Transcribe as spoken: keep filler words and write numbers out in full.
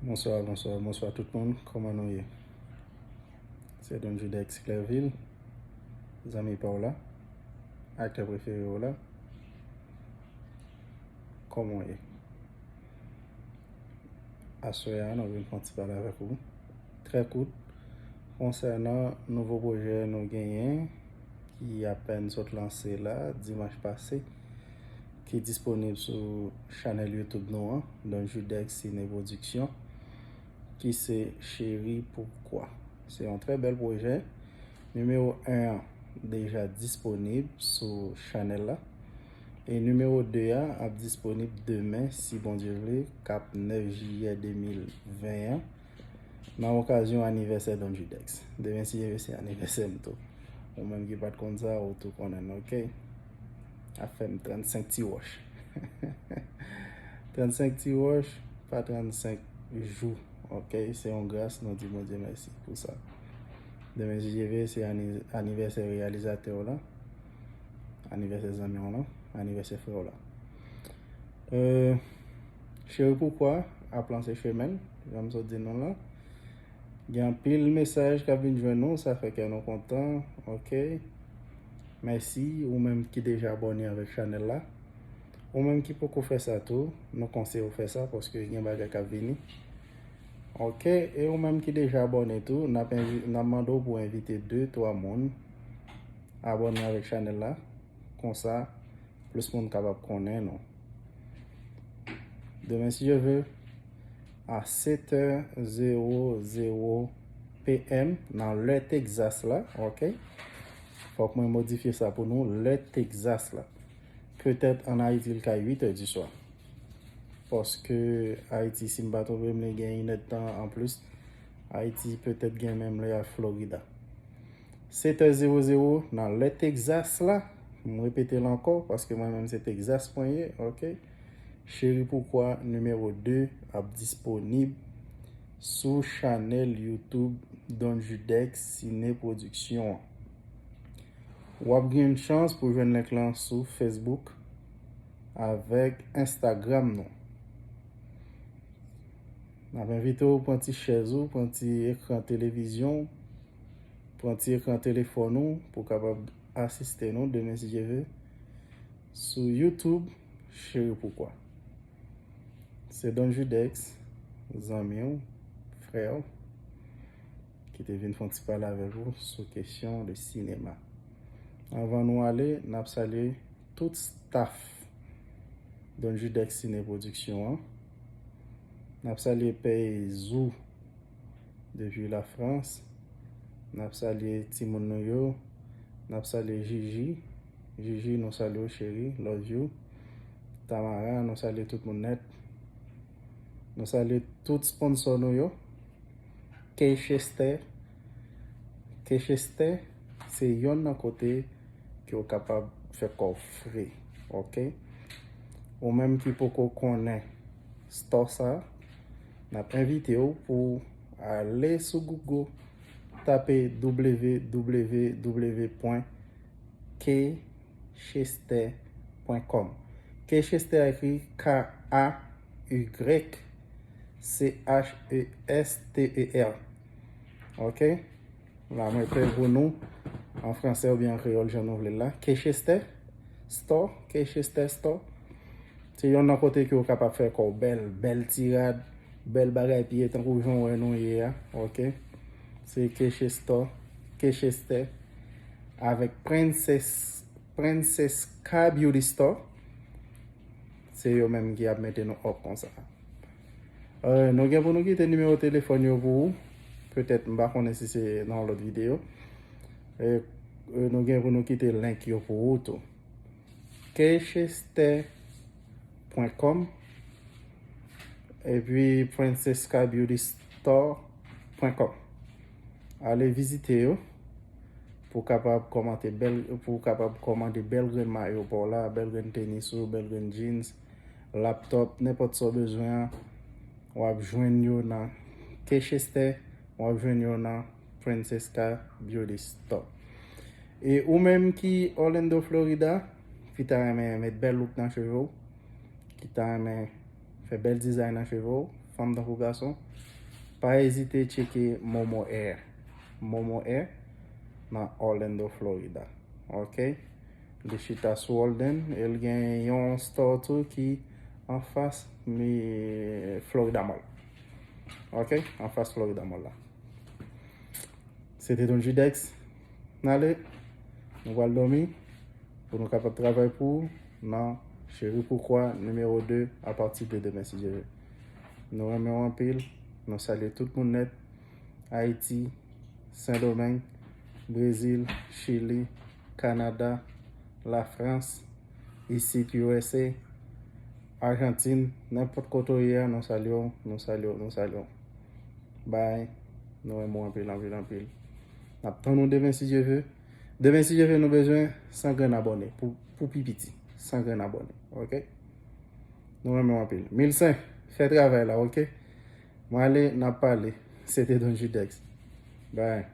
Bonswa, bonswa, bonswa tout moun. Kòman nou ye? Se Don Judex Clerville, zanmi pa w la, aktè prefere w la. Kòman w ye? Aswè a, nou vin fè yon ti pale avèk ou. Trè kout, konsènan nouvo pwojè nou genyen, ki apèn sot lanse la, dimanch pase, ki disponib sou chanèl YouTube nou an, Don Judex Ciné Production, ki se Cheri Poukwa. Se yon trè bèl pwojè. Nimewo en an deja disponib sou chanèl la. E nimewo de a ap disponib demen, si Bondye vle, k ap nèf jiyè de mil ven an, nan okazyon anivèsè Don Judex. Demen, si Dye vle, se anivèsè m tou. Ou menm ki pa t konn sa, ou tou konnen, oke? Ap fè m trannsenk ti wòch. Trannsenk ti wòch, pa trannsenk jou, oke? Se yon gras, nou di Bondye mèsi pou sa. Demen, si Dye vle, se ani-, anivèsè reyalizatè w la, anivèsè zanmi w lan, anivèsè frè w la. Euh, Cheri Poukwa ap lanse chemen l, jan m sot di nou la. Gen anpil mesaj k ap vin jwenn nou, sa fè kè nou kontan, oke? Mèsi, ou menm ki deja abòne avèk chanèl la. Ou menm ki poko fè sa tou, nou konseye w fè sa, paske gen bagay k ap vini. Oke, e ou menm ki deja abòne tou, n ap envi-, n ap mande w pou w envite de, twa moun abòne avèk chanèl la. Konsa, plis moun kapab konnen nou. Demen, si Dye vle, a sèt è zewo zewo P M, nan lè Texas la, oke? Fòk mwen modifye sa pou nou, lè Texas la. Petèt ann Ayiti, l ka uit è di swa. Paske Ayiti, si m pa twonpe m, li gen inèdtan anplis. Ayiti petèt gen menm lè a Florida. Sèt è zewo zewo nan lè Texas la. M repete l ankò, paske mwen menm se Texas mwen ye, oke? Cheri Poukwa nimewo de ap disponib sou chanèl YouTube Don Judex Ciné Production an. W ap gen chans pou jwenn link lan sou Facebook avèk Instagram nou. N ap envite w pran ti chèz ou, pran ti ekran televizyon w, pran ti ekran telefòn ou pou w kapab asiste nou demen, si Dye vle, sou YouTube, Cheri Poukwa. Se Don Judex, zanmi w, frè w, ki te vin fè yon ti pale avèk ou sou kesyon de sinema. Anvan nou ale, n ap salye tout staff Don Judex Ciné Production an. N ap salye Pè Ezou depi Lafrans. N ap salye timoun nou yo. N ap salye Jiji. Jiji, nou salye w, cheri. Love you. Tamara, nou salye tout moun nèt. Nou salye tout sponsò nou yo. Kechester. Kechester, se yonn nan kote ke w kapab fè kò w fre, oke? Ou menm ki poko konnen store sa, n ap envite w pou w ale sou Google, tape w w w pwen kechester pwen kòm. Kechester ekri K A Y C H E S T E R. Oke? La, mwen fè pou nou, an fransè oubyen an kreyòl, jan nou vle l la. Kechester Store, Kechester Store. Se yonn nan kote ke w kapab fè kò w bèl, bèl ti rad, bèl bagay pye, tankou jan w wè nou ye a, oke? Se Kechester, Kechester, avèk Princess, Princesca Beauty Store. Se yo menm ki ap mete nou up konsa. Euh, nou gen pou nou kite nimewo telefòn yo pou ou. Petèt, m pa konnen si se nan yon lòt videyo. E, e, nou gen pou nou kite link yo pou ou tou. Kechester pwen kòm epi Princesca Beauty Store pwen kòm. Ale vizite yo pou w kapab kòmante bèl, pou w kapab kòmande bèl grenn mayo pa w la, bèl grenn tenis ou, bèl grenn jeans, laptop, nenpòt sa w bezwen an, w ap jwenn yo nan Kechester, w ap jwenn yo nan Princesca Beauty Store. E ou menm ki Orlando, Florida, ki ta renmen met bèl look nan cheve w, ki ta renmen fè bèl dizay nan cheve w, fanm tankou gason, pa ezite tcheke Momo Air. Momo Air nan Orlando, Florida. Ok? Li chita sou Walden e l gen yon store tou ki anfas mi Florida Mall. Ok? Anfas Florida Mall la. Se te Don Judex. N ale. Nou pral dòmi pou nou kapab travay pou ou nan Cheri Poukwa nimewo de apati de demen si Dye vle. Nou renmen w anpil. Nou salye tout moun nèt. Ayiti, Sendomeng, Brezil, Chili, Kanada, Lafrans, isit U S A, Ajantin, nenpòt kote w ye a, nou salye w, nou salye w, nou salye w. Bay, nou renmen w anpil, anpil, anpil. N ap tann nou demen si Dye vle. Demen si Dye vle, nou bezwen san grenn abòne pou, pou pi piti. San grenn abòne, ok? Nou renmen w anpil. Milsen, fè travay la, ok? Mwen ale, n ap pale. Se te Don Judex. Bay.